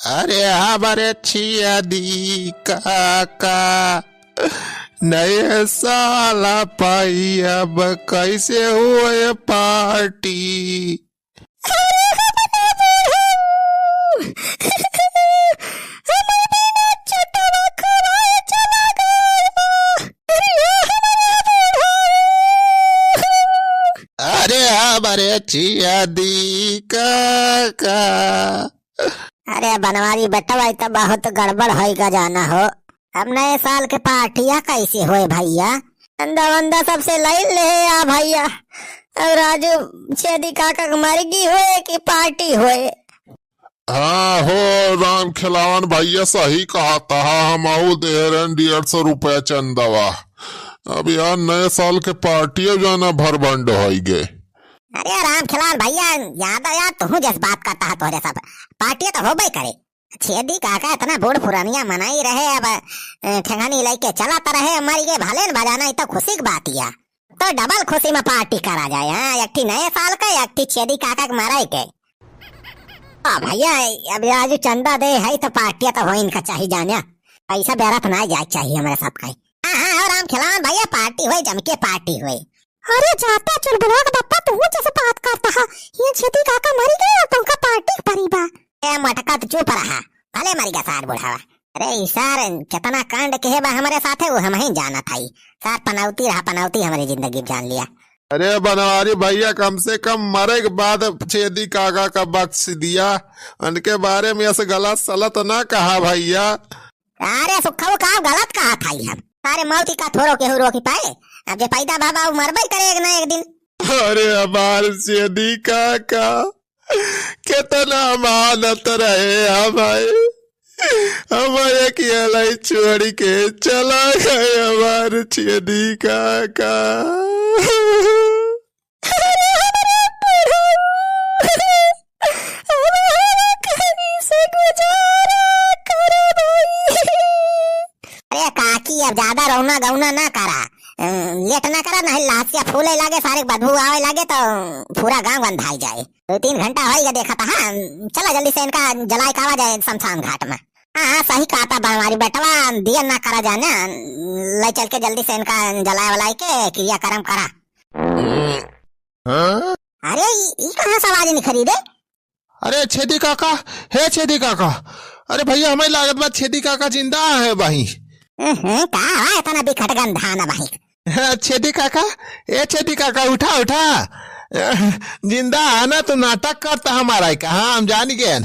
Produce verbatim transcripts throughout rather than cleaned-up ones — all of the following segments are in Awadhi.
अरे हमरे छेदी काका, नए साल पाई अब कैसे होए पार्टी? अरे हमरे छेदी काका। अरे बनवारी बेटवा, ई त बहुत गड़बड़ होई गजाना हो। अब नए साल के पार्टिया कैसे होए भइया? चंदा वंदा सबसे लई ले आ भइया। अब राजू छेदी काका के मरगी होए कि पार्टी होए? हाँ हो राम खिलावन भइया, सही कहत हा, हमहू देहे रहेन डेढ़ सौ रुपया चंदवा। अब यार नए साल के पार्टिया जाना भरभंड होई गे। अरे राम खिलावन भइया, याद आया तुहू जस बात करत हा तोहरे सब। पार्टिया तो होबे करे। छेदी काका इतना बूढ़ पुरानिया मनई रहे, अब, अ, ठेंगनी लइके चलत रहे, मरि गे भले न बजाना, ई तो खुशी की बात या। तो डबल खुशी में पार्टी करा जाए, हाँ, एक ठी नए साल का, एक ठी छेदी काका के मरई के। आ भइया, अब आज चंदा दे है तो पार्टिया तो होइन का चाही जाने, पैसा बेरत ना जाए चाही हमरे सब का। हाँ, हाँ, हो राम खिलावन भइया, पार्टी होई, जम के पार्टी होई। अरे जाता चुलबुलवा के बप्पा, तू जस बात करत हा, ये छेदी काका मरि गए और तुमका पार्टी परी बा। ए मटका, तू चुप रहा, भले मरि गा सार बुढ़ावा। अरे ई सार केतना कांड केहे बा हमरे साथे, वो हमही जानत हई। सार पनौती रहा, पनौती हमरी जिंदगी में जान लिया। अरे बनवारी भइया, कम से कम मरे के बाद छेदी काका का बख्श दिया, उनके बारे में ऐसे गलत सलत ना कहा भइया। अरे सुखऊ का गलत कहत हई हम? अरे मौत का थोरो केहू रोकी पाए, अब जे पैदा भवा उ मरबे करे एक ना एक दिन। अरे हमार छेदी काका, केतना अमानत रहे हमारे, हमारे अकेला ही छोड़ी के चला गए हमार छेदी काका। अरे काकी, अब ज्यादा रोना गौना ना करा, अ, लेट ना करा, नहीं लासिया फूले लागे, सारे बदबू आवे लागे तो पूरा गांव गंधाई जाए। दो तीन घंटा होई गया देखत हा, चला जल्दी से इनका जलाए कावा जाए शमशान घाट में। हाँ, हाँ, सही कहत हा बनवारी बेटवा, दिया ना करा जाने, ले चल के जल्दी से इनका जलाए वलाए के क्रिया कर्म करा। हाँ? अरे, ई, ई कहाँ से आवाज निकली रे? अरे छेदी काका, हे छेदी काका, अरे भइया, हमें लागत बा छेदी काका जिंदा है भाई। हम्म, का हुआ इतना बिकट गंधान भाई? छेदी काका, ए छेदी काका, उठा, उठा। जिंदा है ना, तू नाटक करत हा हमारा ही का? हाँ, हम जान गए।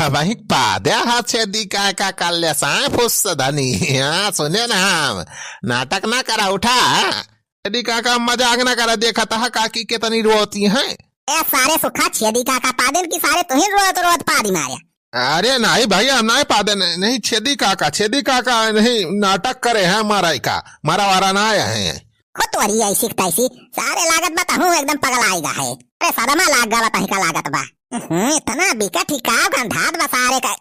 वही पाद्या हा छेदी काका, काले साए फुस धनी। हाँ, सुने ना हम, नाटक ना करा, उठा। छेदी काका, मजाक ना करा, देखत हा काकी केतनी रोती हैं। ए सारे सुखा, छेदी काका पादेन कि सारे तुहिन रोत रोत पादी मारे। अरे नहीं भइया, हम नहीं पादे, नहीं, नहीं, छेदी काका, छेदी काका नहीं, नाटक करे हैं मारा का, मारा वारा ना आया है। खुद वही ऐसी की तैसी, सारे लागत बा तहूँ एकदम पगलाइ गा है। अरे सदमा लाग गा बा तही का लागत बा। हम्म, इतना बिकट ही का गंधात बा सारे का,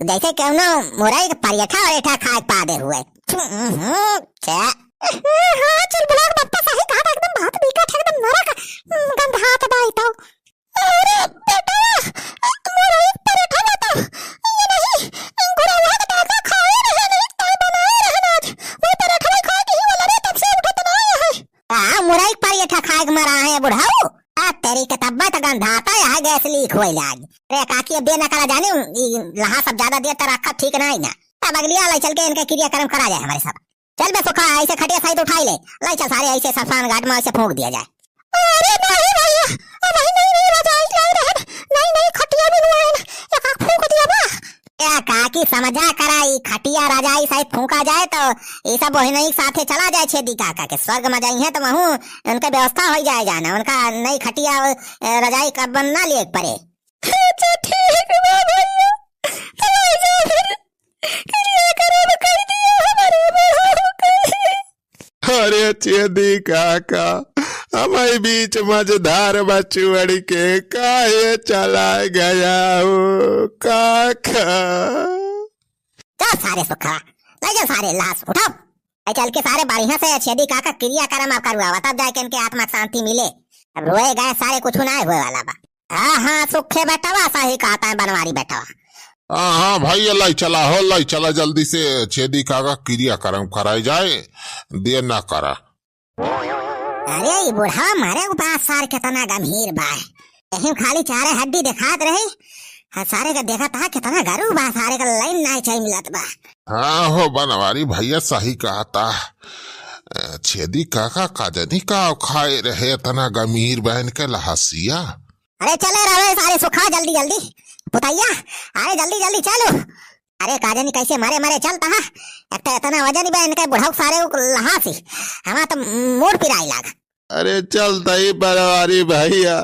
जैसे केहू मुरई के परेठा वरेठा खाए के पादे हुए। हम्म, छे। हाँ, चुलबुला के बप्पा सही कहा, एकदम बहुत बिकट है, एकदम नरक, हम्म, गंधात बा ई तो। अरे बेटा, मुरई के परेठा बा तो, ये नहीं, गुड़वा के दादा खाए रहे नहीं, तो बनाए रहे आज। वो परेठा खा के ही वाला रे, तब से उठत ना है। का मुरई के परेठा खाए के मरा है बुढ़ऊ? आ तेरी के तब्बा त गंधाता है, गैस लीक होए लाग। रे काकी, अब देर ना करा जाने, ई लहा सब ज्यादा देर तक रखा ठीक ना है ना। अब अगली आला चल के इनके क्रियाकर्म करा जाए हमारे सब। चल बे सुखा, ऐसे खटिया सहित उठाई ले, ले चल सारे ऐसे शमशान घाट में ऐसे फूंक दिया जाए। अरे नहीं भइया, अब नहीं, नहीं, नहीं, रजाई लाई रहन, नहीं, नहीं, खटिया भी नुआन, एक आँख फूंक दिया बा। ए काकी समझा करा, ई खटिया रजाई सहित फूंका जाए तो ई सब वही नहीं साथे चला जाए छेदी काका के, स्वर्ग में जाई हैं तो वहूँ उनके व्यवस्था हो जाए जाना, उनका नई खटिया, ए, रजाई कब ना लिए पड़े। अच्छा ठीक बा भइया, तो ले जाओ फिर। क्रियाकर्म कर दिया हमारे बहू के। अरे छेदी काका, हमारे बीच मझधार बचुअड़ के काहे चला गया हो काका? जा सारे सुखा, ले जा सारे लाश उठाओ। ए चल के सारे बढ़िया से छेदी काका क्रियाकर्म अब करवावा, तब जाके इनके आत्मा के शांति मिले। अब रोए गए सारे, कुछ ना हुए वाला बा। हाँ, हाँ, सुखे बेटवा, सही कहता है बनवारी बेटवा। हाँ, हाँ, भइया, लाई चला हो, लाई चला जल्दी से, छेदी काका क्रियाकर्म कराए जाए, देर ना करा। अरे, ई बुढ़वा मरे के बाद सार केतना गंभीर बा। यही खाली चारे हड्डी देखात रही। हाँ, सारे का देखत हा, केतना गरू बा, सारे का लाइन नाई चाही मिलत बा। हाँ हो बनवारी भइया, सही कहत हा। अ, छेदी काका का जनी का खाए रहे, एतना गंभीर बा इनके लहसिया। अरे चले रहे सारे सुखा, जल्दी जल्दी। पुतैया, अरे जल्दी जल्दी चलो। अरे का जनी कैसे मरे मरे चलत हा। एक तो एतना वजन बा इनके बुढ़ऊ सारे उ लहासी। हमार तो मूड़ पिराई लाग। अरे चलत ही बनवारी भइया।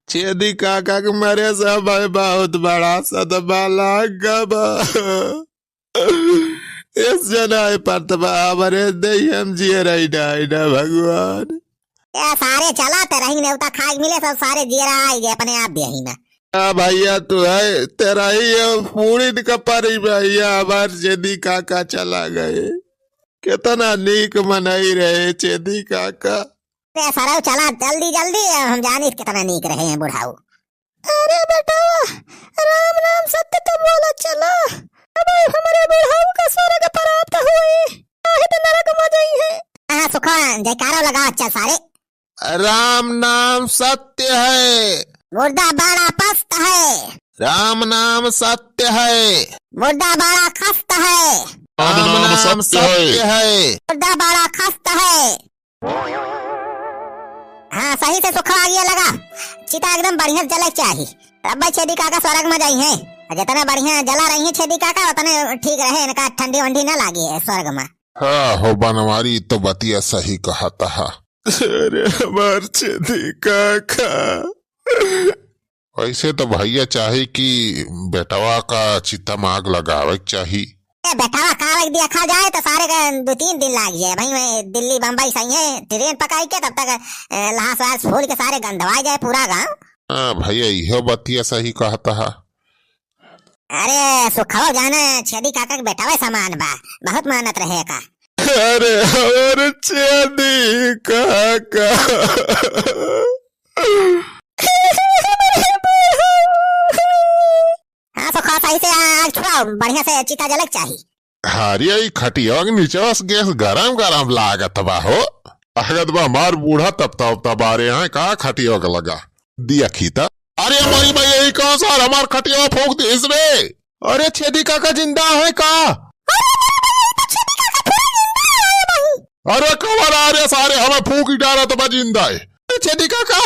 छेदी काका के मरे से हमें बहुत बड़ा सदमा लाग बा। इस जनाए पर तबा हमरे दई हम जिए रही ना, ना भगवान। ए सारे चला ते रही नेवता खाए के मिले, सब सारे जिए रहा आइगे अपने आप भी यही में। आ भइया तू है, तेरा ही ये पूरी का परी भइया, हमार छेदी काका चला गए। केतना नीक मनई रहे छेदी काका। ए सरऊ चला जल्दी जल्दी, हम जानी केतना नीक रहे हैं बुढ़ऊ। अरे बेटा, राम नाम सत्य तो बोला चला। अब हमरे बुढ़ऊ का स्वर्ग प्राप्त हुई, काहे तो नरक में जाई है। हाँ सुखा, जयकारा लगा चल सारे। राम नाम सत्य है। मुर्दा बड़ा पस्त है। राम नाम सत्य है। मुर्दा बड़ा खस्त है। राम नाम सत्य है। मुर्दा बड़ा खस्त है। हाँ, सही से सुखा आगिया लगा। चिता एकदम बढ़िया जले के चाही। अब भाई छेदी काका स्वर्ग में जाई हैं। जितना बढ़िया जला रही हैं छेदी काका, उतने ठीक रहे, इनका ठंडी वंडी ना लागी है स्वर्ग में। हाँ हो बनवारी, तो बतिया सही कहत हा। अरे हमार छेदी काका। वैसे तो भइया चाही कि बेटवा का चिता में आग लगावे के चाही। ए, बेटवा का आग देखा जाए तो सारे का दो तीन दिन लाग जाए भाई। मैं दिल्ली बम्बई सही है, ट्रेन पकड़ के तब तक, ए, लहास वहास फूल के सारे गंधवा जाए पूरा गाँव। हाँ भइया, इहो बतिया सही कहत हा। अरे सुखवा जाना छेदी काका के बेटवा समान बा, बहुत मानत रहे का। अरे हमार छेदी काका। हाँ, तो खास ऐसे आग छुड़ाओ, बढ़िया से चिता जलक चाही। अरे, ई खटिया के नीचे बस गैस गरम गरम लागत बा हो। लागत बा हमार बूढ़ा तब तब तब आ रहे हैं का खटिया के लगा। दिया खीता। अरे मोरी भाई, यही कौन सा हमार खटिया फूंक दे इसमें? अरे छेदी काका जिंदा है का? अरे मोरी भाई, यही तो छेदी काका पूरा जिंदा है भाई। अरे कवर आ रे सारे, हमें फूंक ही डाला तो बा जिंदा है। अरे छेदी काका,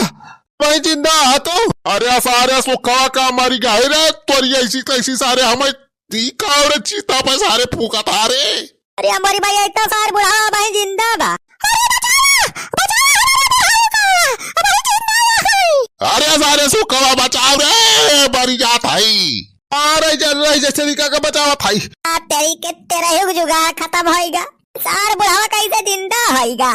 भाई जिंदा है तू? अरे सारे सुखवा का मरी गए रे, तोरी ऐसी तैसी सारे हमें ती का रे चीता पे सारे फूंका था रे। अरे हमारी भाई इतना सार बुढ़ावा भाई जिंदा बा। अरे बचावा, बचावा हमारे बुढ़ाऊ का, भाई जिंदा है। अरे सारे सुखवा बचाओ रे, मरी जात है। अरे जल रही जैसे निका का बचावा था। आ तेरी के तेरा ही जुगाड़ खत्म होइगा। सार बुढ़ावा कैसे जिंदा होइगा?